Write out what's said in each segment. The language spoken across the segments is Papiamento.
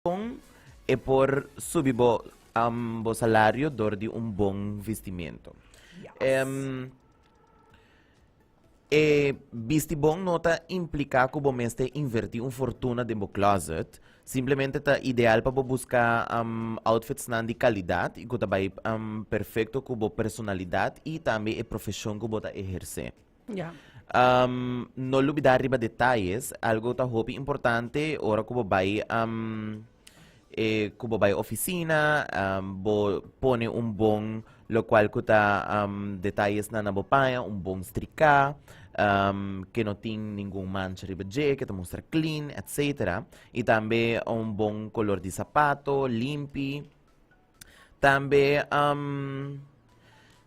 Kon e por subi bo bo salario dor di un bon vistimento? E bisti bon no ta impliká ku bo mester invertí un fortuna den bo closet. Simplemente ta ideal pa bo buska outfitsnan di kalidat i ku ta bai perfekto ku bo personalidat i tambe e profeshon ku bo ta ehersé. Ja. Um, no lubida riba detayes, algo ta hopi importante ora ku bo bai um, eh, ku bo bai oficina, um, bo pone un bon locual ku ta um, detayes na na bo paña, un bon strika, um, ke no tin ningun mancha riba dje, ke ta mustra clean, etc. I tambe un bon color di sapato, limpi. Tambe um,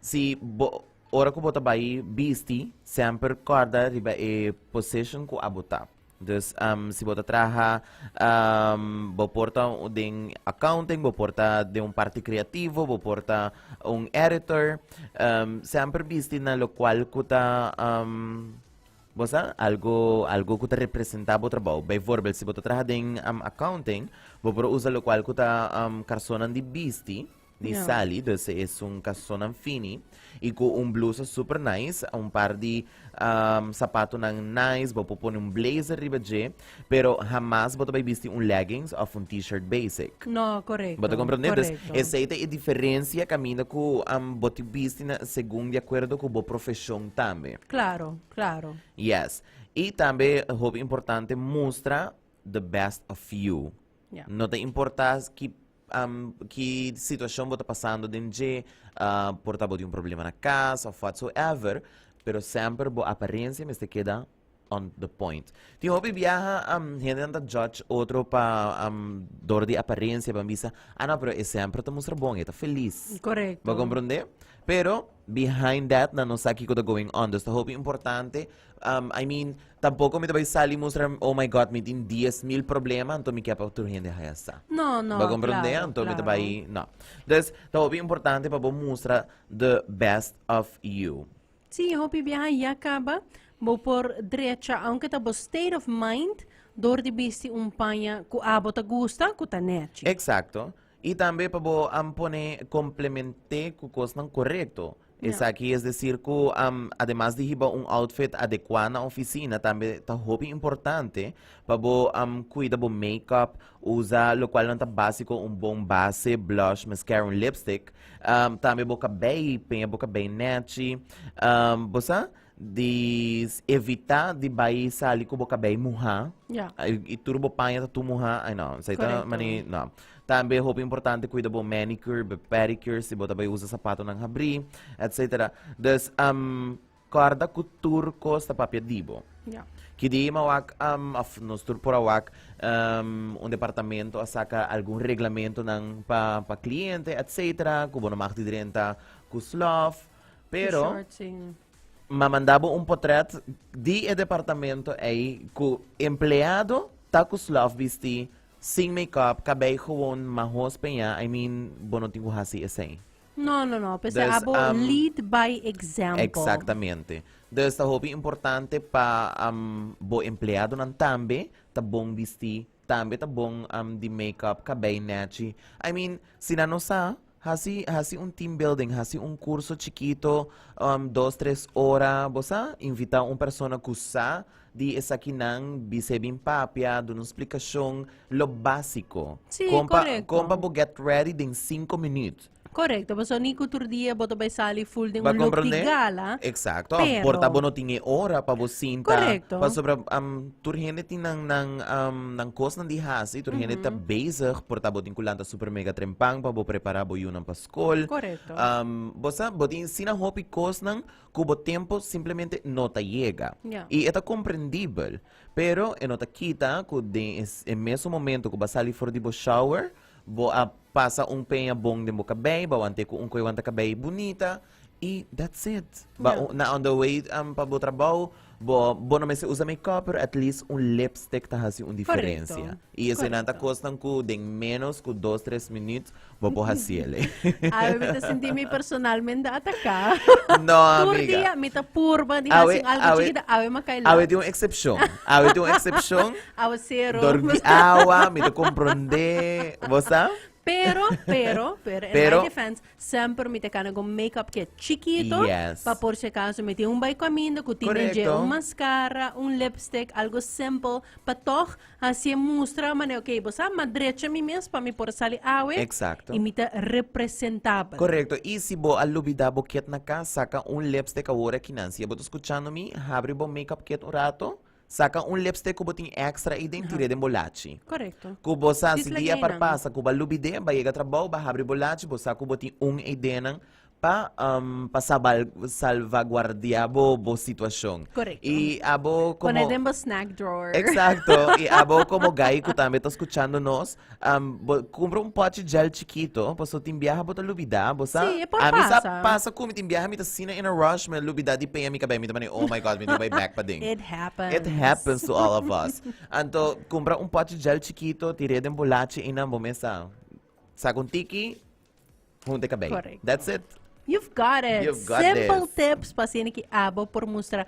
si bo, ora ku bo ta bai bisti, semper kòrda riba e position ku abo ta. Dus um, si bo ta traha, um, bo por ta den accounting, bo por ta den un parti creativo, bo por ta un editor, um, semper bisti na lokual ku ta um, Bo sa, algo, algo ku ta representá bo trabou. Bijvoorbeeld, si bo ta traha den um, accounting, bo por usa lokual ku ta um, karsonnan di bisti, di Ja. sali, dus es un karsonnan fini, i ku un blusa super nice, un par di um, sapatonan nice, bo por pone un blazer riba dje, pero hamas bo ta bai bisti un leggings of un t-shirt basic. No, korekto. Bo ta komprendé? Dus Korekto. esei ta e diferensia kaminda ku um, bo ti bisti na, segun di akuerdo ku bo profeshon tambe. Claro, claro. Yes. I tambe hopi importante mustra the best of you. Ja. No ta importa ki um, ki situacion bo ta pasando den dje, uh, por ta bo tin un problema na cas of whatsoever, pero semper bo apariencia mester keda on the point. Tin hopi biaha um, hendenan ta judge otro pa um, door di apariencia, pa bisa, ah no, pero e semper ta mustra bon, e ta feliz. Correcto. Bo comprende? Pero behind that nan no sa kiko ta going on. Dus ta hopi importante. Um, I mean, tampoco mi ta bai sali mustra, oh my God, mi tin 10.000 problema, anto mi ke pa tur hende haya sa. No, no, Bo comprende? claro, Anto mi ta claro. bai, no. Dus ta hopi importante pa bo mustra the best of you. Sí, hopi biaha ya caba, bo por drecha, aunke ta bo state of mind, door di bisti un paña cu abo ta gusta, cu ta nechi. Exacto. I tambe pa bo am pone komplement'é ku kosnan korekto. Esaki es desir ku ademas di hiba un outfit adekuá na ofisina tambe ta hopi importante pa bo kuida bo make-up, usa lokual nan ta básiko, un bon base, blush, mascara, un lipstick. Tambe bo kabei, peña bo kabei nèchi. Bo sa? Di evita di bai sali ku bo kabei muhá. Ja. I tur bo paña ta tur muhá. Ai no, esei ta Korekto. mani, no. Tambe hopi importante kuida bo manicure, bo pedicure, si bo ta bai usa sapatonan habrí, etcetera. Dus, um, kòrda ku tur kos ta papia di bo. Ja. Ki dia mi a wak, um, of nos tur por a wak, um, un departamento a saka algun reglamentonan pa, pa kliente, etcetera, ku bo no mag di drenta ku slòf. Pero, Short, sí. Ma manda bo un potret di e departamento ei ku empleado ta ku slof bisti, sin make-up, kabei gewoon mahos peña, I mean, bo no tin ku hasi esei. No, no, no. P'esei Dus, abo lead by example. Exactamente. Dus ta hopi importante pa bo empleadonan tambe ta bon bisti, tambe ta bon di make-up, kabei nechi. I mean, si nan no sa, Hasi hasi un team building, hasi un curso chikito, um, dos, tres ora, bo sa, invita un persona cu sa di esakinan, bis'é bin papia, duna un splicacion, lo basico. Sí, Con pa, correcto. con pa bo get ready den cinco minuut. Correcto, pasobra ni cu tur dia bo ta bay sali full den Ba un look di comprende? gala. Exacto, of por ta Pero bo no tin e ora pa bo sinta. Correcto. Pasobra, um, tur hende tin nan, nan, um, nan cosnan di haci, tur hende ta bezig, por ta bo tin cu lanta super mega trempan pa bo prepara bo yunan pa scol. Correcto. Um, bo sa, bo tin asina hopi cosnan cu bo tempo simplemente no ta yega. Ja. Y e ta comprendibel, pero e no ta kita cu den e, e mesun momento cu bo a sali for di bo shower, Bo a pasa un peña bon den bo cabey, bo a want'é cu un coy wanta cabey bunita y that's it. Ba Ja. na on the way um, pa bo trabou, Bo, bo no mester usa make-up, pero at least un lipstick ta hasi un diferencia. Y eseinan ta cosnan cu den menos cu dos, tres minuut bo por hasiele. Awe mi ta sinti mi personalmente atacá. No, Tur amiga. dia mi ta purba di Awe, hasi algo awe, chiquito, awe mi a cai awe lat. tin un excepcion. Awe tin un excepcion. Awe cero. Dor di awa, mi ta comprende. Bo sa? Pero, pero, pero, in Pero- my defense, semper mi ta cana con make-up que chiquito. Yes. Pa por si acaso mi tin un bay caminda cu tin den dje Correcto. un mascara, un lipstick, algo simple. Pa toch haci mustra mane, ok, bo sa, ma drecha mi mes pa mi por sali awe. Exacto. Y mi ta representabel. Correcto. Y si bo a lubida bo kit na cas, saca un lipstick awor aki nan. Si bo ta scuchando mi, habri bo make-up kit un rato. Saka un lipstick ku bo tin extra i den tir'é den bo lachi. Korekto. Ku bo sa Dis si dia lag'é par nan. pasa ku bo a lubid'é, ba yega trabou, ba habri bo lachi, bo sa ku bo tin un eidenan pa pa sabal salvaguardiá bo bo situashon. Korekto. I abo komo. Pone den bo snack drawer. Eksakto. I abo komo gai ku tambe ta skuchando nos, Bo kumpra un pochi gel chikito, paso tin biaha bo ta lubida, bo sa? Sí, e por A mi sa pasa. pasa ku mi tin biaha mi ta asina in a rush, mi a lubida di peña mi kabei, mi ta mane, oh my God, mi tin bai bek paden. It happens. It happens to all of us. Anto, kumpra un pochi gel chikito, tir'é den bo lachi einan, bo mes sa saka un tiki, Hunte cabey. Correcto. That's it. You've got it. You've got Simple this. tips pa asina ki abo por mustra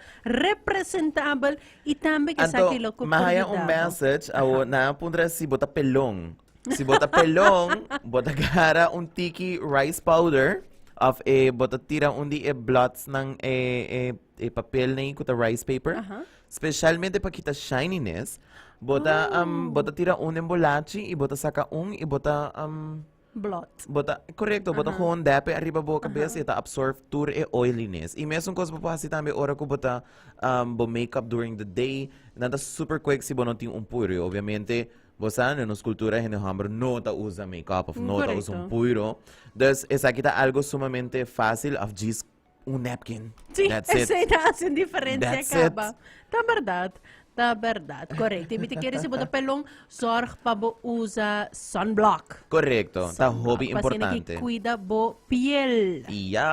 representabel y tambe ke Anto, sa ki lo ku por mahaya un yuda bo. message awo na puntra si bo ta pelon. Si bo ta pelon, bo ta gara un tiki rice powder of e bo ta tira un di e blots nan e e e papel nei ku ta rice paper. Aha. Specialmente pa kita shininess, bo ta um, bo ta tira un den bo lachi y bo ta saka un y bo ta um, Blot. Bo ta, correcto, bo ta gewoon depe arriba bo cabeza y ta absorb tur e oiliness. Y mesun cos bo por haci tambe ora cu bo ta um, bo makeup during the day. Nan ta super quick si bo no tin un puiro. Y obviamente, bo sa, den nos cultura hende homber no ta usa makeup of no ta usa un Correcto. puiro. Dus esaki ta algo sumamente facil of djis un napkin. Sí, That's it. esei ta hasi un diferencia That's it. kaba. Ta berdad, ta berdad. Correcto. Y mi te quiere si bo ta pelon, zorg pa bo usa sunblock. Correcto, ta Sunblock, hopi pa asina ki importante. cuida bo piel. Ja.